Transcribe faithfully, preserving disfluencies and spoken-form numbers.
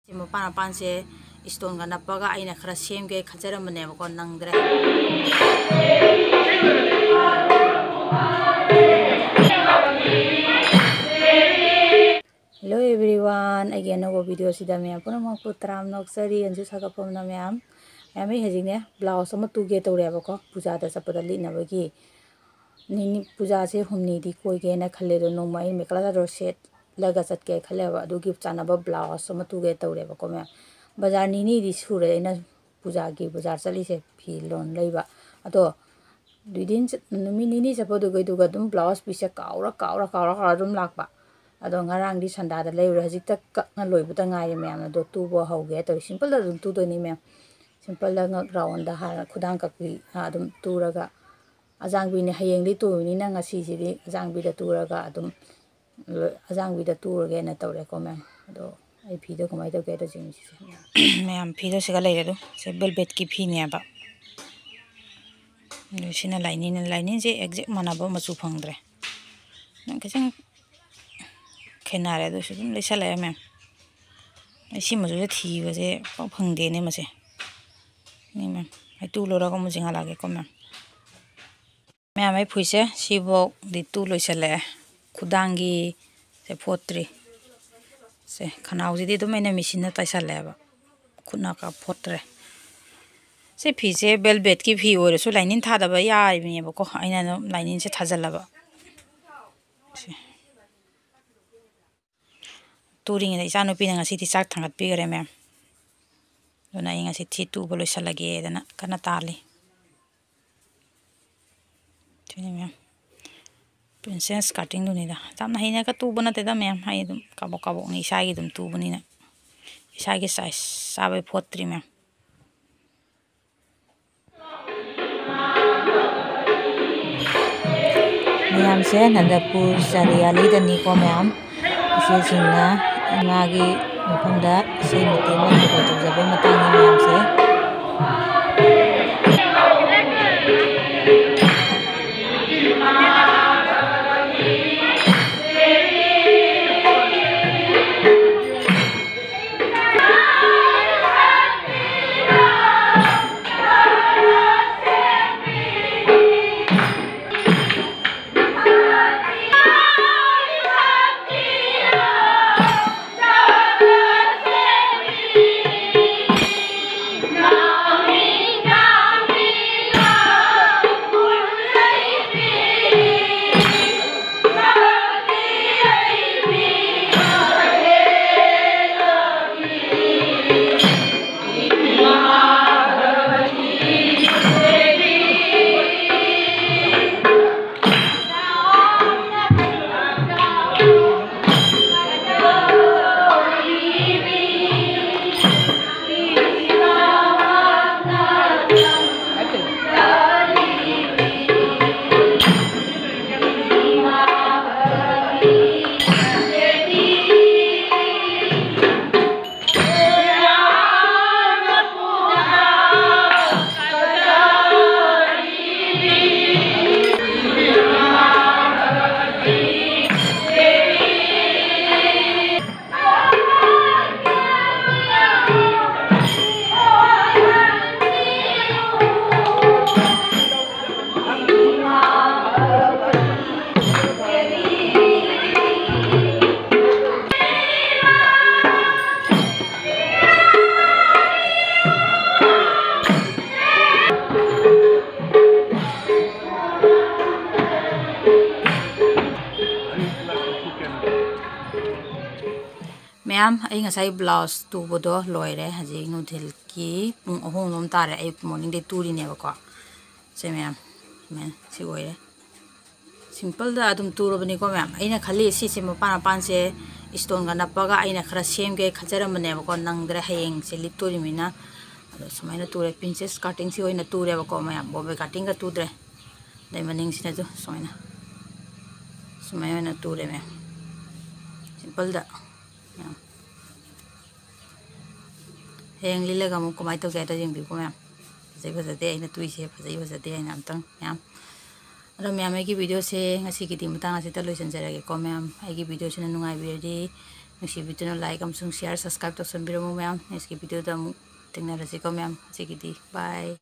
ꯁꯤ ꯃꯄꯥꯟ ꯃꯄꯥꯟꯁꯦ ꯏꯁꯇꯣꯟꯒ ꯅꯞꯄꯒ ꯑꯩꯅ ꯈꯔ ꯁꯦꯝꯒꯦ ꯈꯟꯖꯔꯝꯕꯅꯦꯕꯀꯣ, ꯅꯪꯗ꯭ꯔꯦ꯫ Hello everyone, ꯑꯩꯒꯤ ꯑꯅꯧꯕ ꯚꯤꯗꯤꯑꯣꯁꯤꯗ ꯃꯌꯥꯝ ꯄꯨꯝꯅꯃꯛꯄꯨ ꯇꯔꯥꯝꯅ ꯑꯣꯛꯆꯔꯤ꯫ ꯑꯟꯖꯨ ꯁꯥꯒꯠꯐꯝꯅ ꯃꯌꯥꯝ꯫ ꯃꯌꯥꯝ, ꯑꯩ ꯍꯧꯖꯤꯛꯅꯦ ꯕ꯭ꯂꯥꯎꯁ ꯑꯃ ꯇꯨꯒꯦ ꯇꯧꯔꯦꯕꯀꯣ, ꯄꯨꯖꯥꯗ ꯆꯠꯄꯗ ꯂꯤꯠꯅꯕꯒꯤ꯫ ꯅꯤꯅꯤ, ꯄꯨꯖꯥꯁꯦ ꯍꯨꯝꯅꯤꯗꯤ ꯀꯣꯏꯒꯦꯅ ꯈꯜꯂꯦ, ꯑꯗꯣ ꯅꯣꯡꯃ ꯑꯩ ꯃꯦꯈꯂꯥ ꯆꯥꯗꯣꯔ ꯁꯦꯠꯂꯒ ꯆꯠꯀꯦ ꯈꯜꯂꯦꯕ꯫ ꯑꯗꯨꯒꯤ ꯆꯥꯟꯅꯕ ꯕ꯭ꯂꯥꯎꯁ ꯑꯃ ꯇꯨꯒꯦ ꯇꯧꯔꯦꯕꯀꯣ ꯃꯌꯥꯝ꯫ ꯕꯖꯥꯔ ꯅꯤꯅꯤꯗꯤ ꯁꯨꯔꯦ ꯑꯩꯅ ꯄꯨꯖꯥꯒꯤ ꯕꯖꯥꯔ ꯆꯠꯂꯤꯁꯦ, ꯐꯤ ꯂꯣꯟ ꯂꯩꯕ꯫ ꯑꯗꯣ ꯗꯨꯏ ꯗꯤꯟ ꯆꯠ-, ꯅꯨꯃꯤꯠ ꯅꯤꯅꯤ ꯆꯠꯄꯗꯨꯒꯩꯗꯨꯒ ꯑꯗꯨꯝ ꯕ꯭ꯂꯥꯎꯁ ꯄꯤꯁꯁꯦ ꯀꯥꯎꯔ, ꯀꯥꯎꯔ, ꯀꯥꯎꯔ, ꯀꯥꯎꯔ ꯑꯗꯨꯝ ꯂꯥꯛꯄ꯫ ꯑꯗꯣ ꯉꯔꯥꯡꯗꯤ ꯁꯟꯗꯥꯗ ꯂꯩꯔꯨꯔꯦ, ꯍꯧꯖꯤꯛꯇ ꯀꯛꯅ ꯂꯣꯏꯕꯗ ꯉꯥꯏꯔꯦ ꯃꯌꯥꯝ꯫ ꯑꯗꯣ ꯇꯨꯕ ꯍꯧꯒꯦ ꯇꯧꯔꯤ꯫ ꯁꯤꯝꯄꯜꯗ ꯑꯗꯨꯝ ꯇꯨꯗꯣꯏꯅꯤ ꯃꯌꯥꯝ꯫ ꯁꯤꯝꯄꯜꯗ ꯉꯛ ꯔꯥꯎꯟꯗ ꯍꯥꯟꯅ ꯈꯨꯗꯥꯡ ꯀꯛꯄꯤ, ꯑ, ꯑꯗꯨꯝ ꯇꯨꯔꯒ, ꯑꯖꯥꯡꯕꯤꯅꯦ ꯍꯌꯦꯡꯗꯤ ꯇꯨꯕꯅꯤꯅ ꯉꯁꯤꯁꯤꯗꯤ ꯑꯖꯥꯡꯕꯤꯗ ꯇꯨꯔꯒ ꯑꯗꯨꯝ ꯂꯣꯏ-, ꯑꯖꯥꯡꯕꯤꯗ ꯇꯨꯔꯒꯦꯅ ꯇꯧꯔꯦꯀꯣ ꯃꯌꯥꯝ꯫ ꯑꯗꯣ ꯑꯩ ꯐꯤꯗꯣ ꯀꯃꯥꯏꯅ ꯇꯧꯒꯦ ꯍꯥꯏꯗꯣ ꯌꯦꯡꯁꯤꯁꯦ꯫ ꯃꯌꯥꯝ, ꯐꯤꯗꯣ ꯁꯤꯒ ꯂꯩꯔꯦ ꯑꯗꯣ꯫ ꯁꯤ ꯕꯦꯜꯕꯦꯠꯀꯤ ꯐꯤꯅꯦꯕ꯫ ꯑꯗꯣ ꯁꯤꯅ ꯂꯥꯏꯅꯤꯡꯅ, ꯂꯥꯏꯅꯤꯡꯁꯦ ꯑꯦꯛꯖꯦꯛ ꯃꯥꯟꯅꯕ ꯃꯆꯨ ꯐꯪꯗ꯭ꯔꯦ꯫ ꯅꯪ ꯈꯤꯇꯪ ꯈꯦꯠꯅꯔꯦ, ꯑꯗꯨꯁꯨ ꯑꯗꯨꯝ ꯂꯩꯁꯜꯂꯛꯑꯦ ꯃꯌꯥꯝ꯫ ꯑꯩ ꯁꯤ ꯃꯆꯨꯁꯦ ꯊꯤꯕꯁꯦ ꯄꯥꯛ ꯐꯪꯗꯦꯅꯦ ꯃꯁꯦ꯫ ꯅꯤ ꯃꯌꯥꯝ, ꯑꯩ ꯇꯨ ꯂꯣꯏꯔꯒ ꯑꯃꯨꯛ ꯆꯤꯡꯍꯜꯂꯛꯑꯒꯦꯀꯣ ꯃꯌꯥꯝ꯫ ꯃꯌꯥꯝ, ꯑꯩ ꯐꯨꯔꯤꯠꯁꯦ ꯁꯤꯐꯧꯗꯤ ꯇꯨ ꯂꯣꯏꯁꯜꯂꯛꯑꯦ꯫ ꯈꯨꯗꯥꯡꯒꯤ ꯁꯦ ꯐꯣꯠꯇ꯭ꯔꯤ꯫ ꯁꯦ ꯈꯅꯥꯎꯁꯤꯗꯤ ꯑꯗꯨꯝ ꯑꯩꯅ ꯃꯦꯆꯤꯟꯅ ꯇꯥꯏꯁꯜꯂꯦꯕ꯫ ꯈꯨꯠꯅ ꯀ ꯐꯣꯠꯇ꯭ꯔꯦ꯫ ꯁꯤ ꯐꯤꯁꯦ ꯕꯦꯜꯕꯦꯠꯀꯤ ꯐꯤ ꯑꯣꯏꯔꯁꯨ ꯂꯥꯏꯅꯤꯡ ꯊꯥꯗꯕ ꯌꯥꯔꯤꯕꯅꯦꯕꯀꯣ꯫ ꯑꯩꯅ ꯑꯗꯨꯝ ꯂꯥꯏꯅꯤꯡꯁꯦ ꯊꯥꯖꯜꯂꯕ꯫ ꯁꯦ꯫ ꯇꯨꯔꯤꯉꯩꯗ ꯏꯆꯥꯅꯨꯄꯤꯅ ꯉꯁꯤꯗꯤ ꯆꯥꯛ ꯊꯥꯡꯒꯠꯄꯤꯈꯔꯦ ꯃꯌꯥꯝ꯫ ꯑꯗꯨꯅ ꯑꯩ ꯉꯁꯤ ꯊꯤ ꯇꯨꯕ ꯂꯣꯏꯁꯜꯂꯒꯦꯗꯅ ꯀꯟꯅ ꯇꯥꯜꯂꯤ꯫ ꯁꯤꯅꯤ ꯃꯌꯥꯝ꯫ ꯄ꯭ꯔꯤꯟꯁꯦꯁ ꯀꯥꯇꯤꯡꯗꯨꯅꯤꯗ꯫ ꯌꯥꯝꯅ ꯍꯩꯅꯒ ꯇꯨꯕ ꯅꯠꯇꯦꯗ ꯃꯌꯥꯝ꯫ ꯑꯩ ꯑꯗꯨꯝ ꯀꯥꯕꯣꯛ ꯀꯥꯕꯣꯛꯅꯤ ꯏꯁꯥꯒꯤ ꯑꯗꯨꯝ ꯇꯨꯕꯅꯤꯅ꯫ ꯏꯁꯥꯒꯤ ꯁꯥꯏꯖ ꯆꯥꯕꯩ ꯐꯣꯠꯇ꯭ꯔꯤ ꯃꯌꯥꯝ꯫ ꯃꯌꯥꯝꯁꯦ ꯅꯟꯗꯄꯨꯔ ꯆꯥꯔꯤꯌꯥꯂꯤꯗꯅꯤꯀꯣ ꯃꯌꯥꯝ꯫ ꯏꯆꯦꯁꯤꯡꯅ ꯏꯃꯥꯒꯤ ꯃꯐꯝꯗ ꯏꯁꯩ ꯃꯇꯦꯛ ꯑꯃ ꯈꯔ ꯈꯔ ꯇꯧꯖꯕꯩ ꯃꯇꯥꯡꯅꯤ ꯃꯌꯥꯝꯁꯦ꯫ ꯑꯩ ꯉꯁꯥꯏ ꯕ꯭ꯂꯥꯎꯁ ꯇꯨꯕꯗꯣ ꯂꯣꯏꯔꯦ꯫ ꯍꯧꯖꯤꯛ ꯅꯨꯡꯊꯤꯜꯒꯤ ꯄꯨꯡ ꯑꯍꯨꯝ ꯂꯣꯝ ꯇꯥꯔꯦ꯫ ꯑꯩ ꯃꯣꯔꯅꯤꯡꯗꯩ ꯇꯨꯔꯤꯅꯦꯕꯀꯣ꯫ ꯁꯦ ꯃꯌꯥꯝ, ꯃꯌꯥꯝ, ꯁꯤ ꯑꯣꯏꯔꯦ꯫ ꯁꯤꯝꯄꯜꯗ ꯑꯗꯨꯝ ꯇꯨꯔꯕꯅꯤꯀꯣ ꯃꯌꯥꯝ꯫ ꯑꯩꯅ ꯈꯜꯂꯤ ꯁꯤꯁꯦ ꯃꯄꯥꯟ ꯃꯄꯥꯟꯁꯦ ꯏꯁꯇꯣꯟꯒ ꯅꯞꯄꯒ ꯑꯩꯅ ꯈꯔ ꯁꯦꯝꯒꯦ ꯈꯟꯖꯔꯝꯕꯅꯦꯕꯀꯣ꯫ ꯅꯪꯗ꯭ꯔꯦ, ꯍꯌꯦꯡꯁꯦ ꯂꯤꯠꯇꯣꯔꯤꯃꯤꯅ꯫ ꯑꯗꯣ ꯁꯨꯃꯥꯏꯅ ꯇꯨꯔꯦ꯫ ꯄ꯭ꯔꯤꯟꯁꯦꯁ ꯀꯥꯔꯇꯤꯡꯁꯤ ꯑꯣꯏꯅ ꯇꯨꯔꯦꯕꯀꯣ ꯃꯌꯥꯝ꯫ ꯕꯣꯝꯕꯦ ꯀꯥꯔꯇꯤꯡꯒ ꯇꯨꯗ꯭ꯔꯦ꯫ ꯑꯗꯩ ꯃꯅꯤꯡꯁꯤꯅꯁꯨ ꯁꯨꯃꯥꯏꯅ, ꯁꯨꯃꯥꯏꯅ ꯑꯣꯏꯅ ꯇꯨꯔꯦ ꯃꯌꯥꯝ꯫ ꯁꯤꯝꯄꯜꯗ ꯃꯌꯥꯝ꯫ ꯍꯌꯦꯡ ꯂꯤꯠꯂꯒ ꯑꯃꯨꯛ ꯀꯃꯥꯏꯅ ꯇꯧꯒꯦ ꯍꯥꯏꯗꯣ ꯌꯦꯡꯕꯤꯌꯨꯀꯣ ꯃꯌꯥꯝ꯫ ꯐꯖꯩ ꯐꯖꯗꯦ ꯑꯩꯅ ꯇꯨꯏꯁꯦ, ꯐꯖꯩ ꯐꯖꯗꯦ ꯍꯥꯏꯅ ꯑꯝꯇꯪ ꯃꯌꯥꯝ꯫ ꯑꯗꯣ ꯃꯌꯥꯝ, ꯑꯩꯒꯤ ꯚꯤꯗꯤꯑꯣꯁꯦ ꯉꯁꯤꯒꯤꯗꯤ ꯃꯇꯥꯡ ꯑꯁꯤꯗ ꯂꯣꯏꯁꯤꯟꯖꯔꯒꯦꯀꯣ ꯃꯌꯥꯝ꯫ ꯑꯩꯒꯤ ꯚꯤꯗꯤꯑꯣꯁꯤꯅ ꯅꯨꯡꯉꯥꯏꯕꯤꯔꯗꯤ ꯅꯨꯡꯁꯤꯕꯤꯗꯨꯅ like ꯑꯃꯁꯨꯡ share, subscribe ꯇꯧꯁꯟꯕꯤꯔꯝꯃꯨ ꯃꯌꯥꯝ꯫ Next ꯚꯤꯗꯤꯑꯣꯗ ꯑꯃꯨꯛ ꯊꯦꯡꯅꯔꯁꯤꯀꯣ ꯃꯌꯥꯝ꯫ ꯉꯁꯤꯒꯤꯗꯤ bye꯫